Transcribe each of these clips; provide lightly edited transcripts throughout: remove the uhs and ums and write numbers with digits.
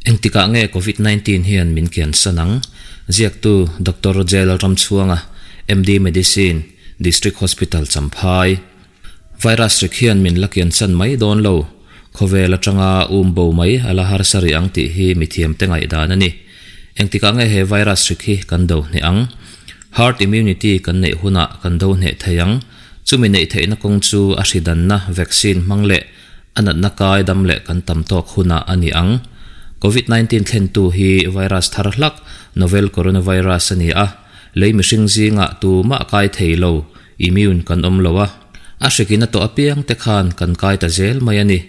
Engtikah nge Covid 19 hian min kian san ang? Ziaktu Doctor Jail Ramchhuanga, MD Medicine, District Hospital Champhai. Virus hrik hian min la kian san mai dawn lo. Khawvel atanga um bo mai a la harsa rih ang tih hi mithiamte ngaihdan a ni. Engtikah nge he virus hrik hi kan do hneh ang? Herd immunity kan neih hunah kan do hneh thei ang. Chumi neih theihna kawng chu a hridanna vaccine hmang leh a natna kai dam leh kan tam tawk hunah a ni ang. Covid 19 thlentu hi virus thar hlak, novel coronavirus a ni a, lei mihring zingah tumah kai thei lo, immune kan awm lo a. A hrikin a tawh apiang te khan kan kai ta zel mai a ni.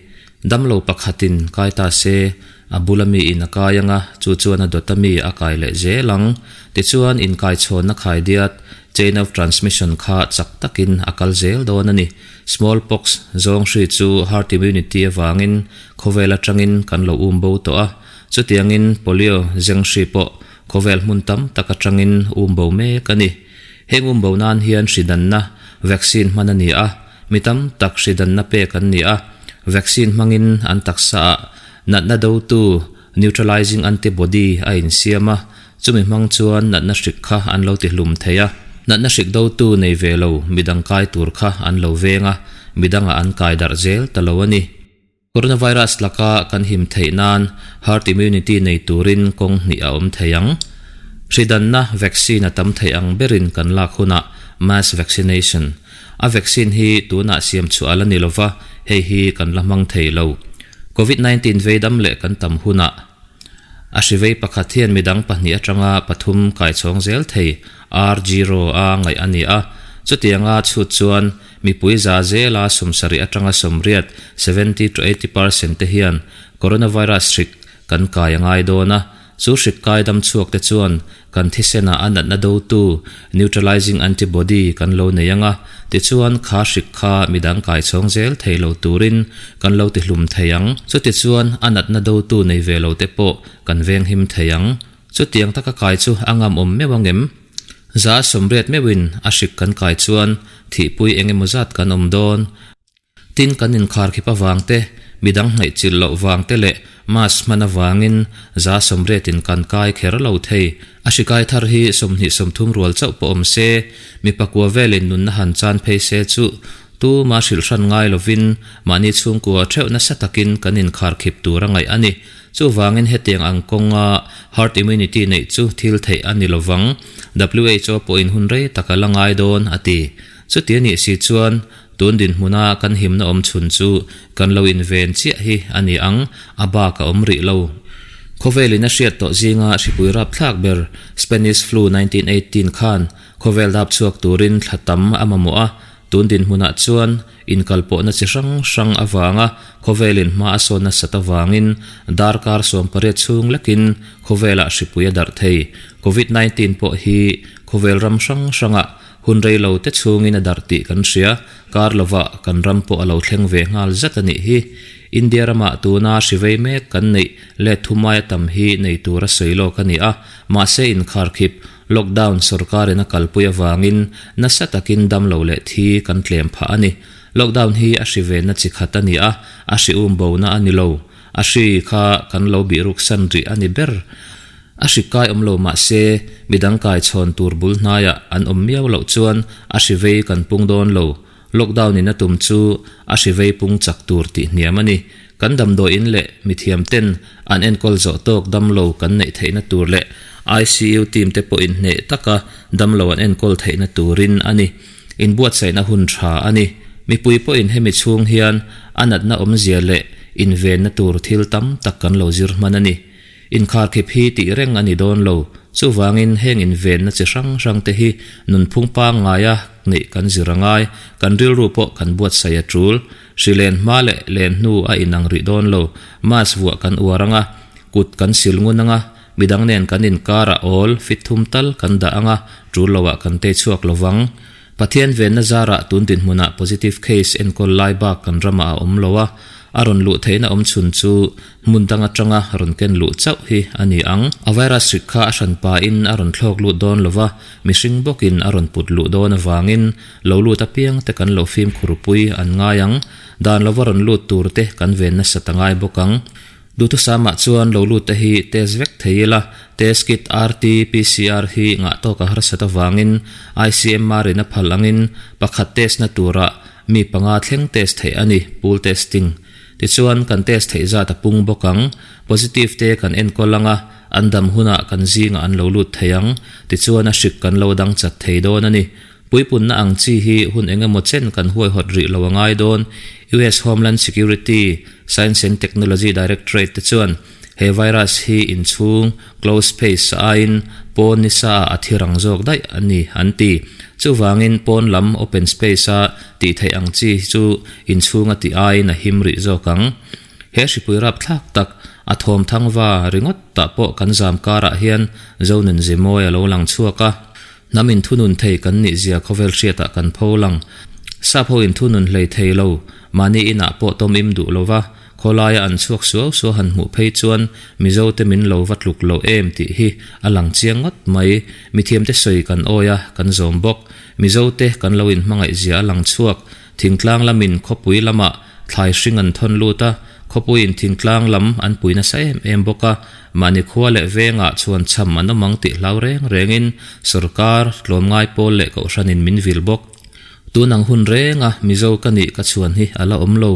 Damlo pakhatin kai ta se, a bula miin a kai anga, chu chuan a dawta mi a kai leh zel ang. Tichuan, inkaichhawnna khaidiat, chain of transmission, kha chak takin a kal zel dawn a ni. Smallpox zawng hri chu herd immunity avangin khawvel atangin kan lo um bo tawh a, chutiangin polio zeng hri pawh khawvel hmun tam tak atangin um bo mek a ni. Heng um bo nan hian hri danna vaccine hman a ni a, mi tam tak hri danna pek an ni a, vaccine hmangin an taksaah natna dotu neutralizing antibody a insiam a, Chumi hmang chuan natna hrik kha an lo tihlum thei a, natna hrik dotu nei ve lo midang kai tur kha an lo veng a, midangah an kai darh zel ta lo a ni. Coronavirus laka kan him theih nan herd immunity nei turin kawng hnih a awm thei ang. Hridanna vaccine a tam theih ang berin kan lak hunah mass vaccination. A vaccine hi tunah siam chhuah a la ni lova, hei hi kan la hmang thei lo. Covid 19 veidam leh kan tam hunah A hrivei pakhat hian midang pahnih atanga pathum kaichhawng zel thei R-zero a ngaih a ni a. Chutianga chhut chuan mipui za zela sawmsarih atanga sawmriat, 70 to 80 percent, te hian coronavirus hrik kan kai a ngai dawn a. Chu hrik kai dam chhuak te chuan kan thisenah a natna dotu, neutralizing antibody, kan lo nei ang a. Tichuan, kha hrik kha midang kaichhawng zel thei lo turin kan lo tihlum thei ang. Chutichuan, a natna dotu nei ve lo te pawh kan venghim thei ang. Chutiang taka kai chu a ngam awm meuh ang em? Za sawmriat meuhin a hrik kan kai chuan thihpui eng emaw zat kan awm dawn. Tin, kan inkhar khip avang te, midang hnaih chilh loh vang te leh mask hman avangin 180 in kan kai kher lo thei. A hri kai thar hi 23 rual chauh pawh awm se, mi pakua velin nunna han chan phei se chu tuma hrilh hran ngai lovin mahni chhungkua theuh nasa takin kan inkhar khip tur a ngaih a ni. Chuvangin hetiang ang kawnga herd immunity neih chu thil theih a ni lovang. WHO pawhin hun rei tak a la ngai dawn, a ti. Chuti a nih si chuan Tun dinhmuna kan himna awm chhun chu kan lo inven chiah hi a ni ang, a bak a awm rih lo. Khawvelin a hriat tawh zinga hripui rapthlak ber Spanish Flu 1918 khan khawvel dap chhuak turin thla tam a mamawh a, tun dinhmunah chuan inkalpawhna chi hrang hrang avanga khawvelin hma a sawn nasat avangin darkar 18 chhung lekin khawvelah hripui a darh thei. Covid 19 pawh hi khawvel ram hrang hrangah Hun rei lo te chhungin a darh tih kan hria, kar lovah kan ram pawh a lo thleng ve nghal zat a nih hi. India ramah tuna hri vei mek kan neih let thumai a tam hi nei tur a sawi lawk a ni a, mahse inkharkhip, lockdown, sorkarin a kalpui avangin nasa takin damlo leh thi kan tlem phah a ni. Lockdown hi a hri venna chi khat a ni a, a hri um bona a ni lo. A hri kha kan lo bihruk san rih a ni ber. A hri kai awm lo mah se, midang kai chhawn tur bul hnaiah an awm miau loh chuan a hri vei kan pung dawn lo. Lockdown in a tum chu a hri vei pung chak tur tih hniam a ni. Kan damdawiin leh mithiam ten an enkawl zawh tawk damlo kan neih theihna tur leh ICU team te pawh inhneh taka damlo an enkawl theihna turin a ni. Inbuatsaihna hun tha a ni. Mipui pawhin hemi chhung hian a natna awmzia leh invenna tur thil tam tak kan lo zir hman a ni. Inkharkhip hi tih reng a ni dawn lo. Chuvangin heng invenna chi hrang hrang te hi nunphung pangngaia neih kan zir a ngai, kan rilru pawh kan buatsaih a tul. Hri len hma leh len hnu a inang rih dawn lo. Mask vuah kan uar anga, kut kan sil ngun anga, midang nen kan inkarah awl fit thum tal kan dah anga, tul loah kan tei chhuak lovang. Pathian venna zarah tun dinhmunah positive case enkawl lai bak kan ramah a awm lo a, a rawn luh theihna awm chhun chu hmun dang atanga rawn ken luh chauh hi a ni ang. A virus hrik kha a hran pahin a rawn thlawk lut dawn lo va, mihring bawkin a rawn put luh dawn avangin lo lut apiang te kan lo fimkhur pui an ngai ang. Dan lova rawn lut tur te kan ven nasat a ngai bawk ang. Duhthusam ah chuan lo lut te hi test vek thei ila, test kit RT PCR hi ngah tawk a harsat avangin ICMR in a phal angin pakhat test na turah mi panga thleng test theih a ni, pool testing. Tichuan kan test theih zat a pung bawk ang, positive te kan enkawl anga an dam hunah kan zingah an lo lut thei ang, tichuan a hrik kan lo dang chat thei dawn a ni. Puipunna ang chi hi hun eng emaw chen kan huaihawt rih lo a ngai dawn. US Homeland Security, Science and Technology Directorate te chuan he virus hi inchhung, closed space, aiin pawn nisa ah a thi rang zawk daih a ni an ti. Chuvangin pawn lam, open space, a tih theih ang chi hi chu inchhunga tih aiin a him rih zawk ang. He hripui rapthlak tak, a thawm thangva ringawt tah pawh kan zam karah hian Zonunzimawi a lo lang chhuak a. Hnam inthunun thei kan nih zia khawvel hriatah kan pho lang. Sap ho inthunun hlei thei lo, mahni inah pawh tawm im duh lo va, khawlaia an chhuak suau suau han hmuh phei chuan Mizo te min lo va tluk lo em tih hi a lang chiang ngawt mai. Mithiamte sawi kan awi a, kan zawm bawk. Mizo te kan lo inhmangaih zia a lang chhuak. Thingtlang lamin khawpui lamah thlai hring an thawn lut a, khawpuiin thingtlang lam an pui nasa em em bawk a, mahni khua leh vengah chhuan cham an awm ang tih hlau reng rengin sorkar, tlawmngai pawl leh kohhranin min vil bawk. Tun ang hun renga Mizo ka nih ka chhuan hi a la awm lo.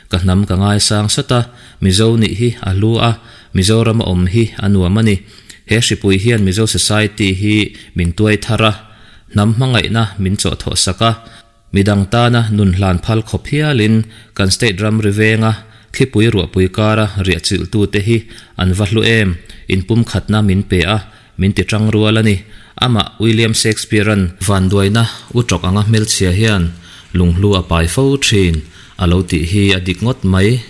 Ka hnam ka ngaisang sawt a, Mizo nih hi a hlu a, Mizorama awm hi a nuam a ni. He hripui hian Mizo society hi min tuai thar a, hnam hmangaihna min chawhthawh sak a, Midang tana nun hlan phal khawp hialin kan state ramri venga thlipui ruahpui kara riah chilhtute hi an va hlu em, inpumkhatna min pe a, min ti tang rual a ni. Amah William Shakespeare-a'n vanduaina u tawk anga hmelchhia hian lunghlu a pai fo thin a lo tih hi a dik ngawt mai.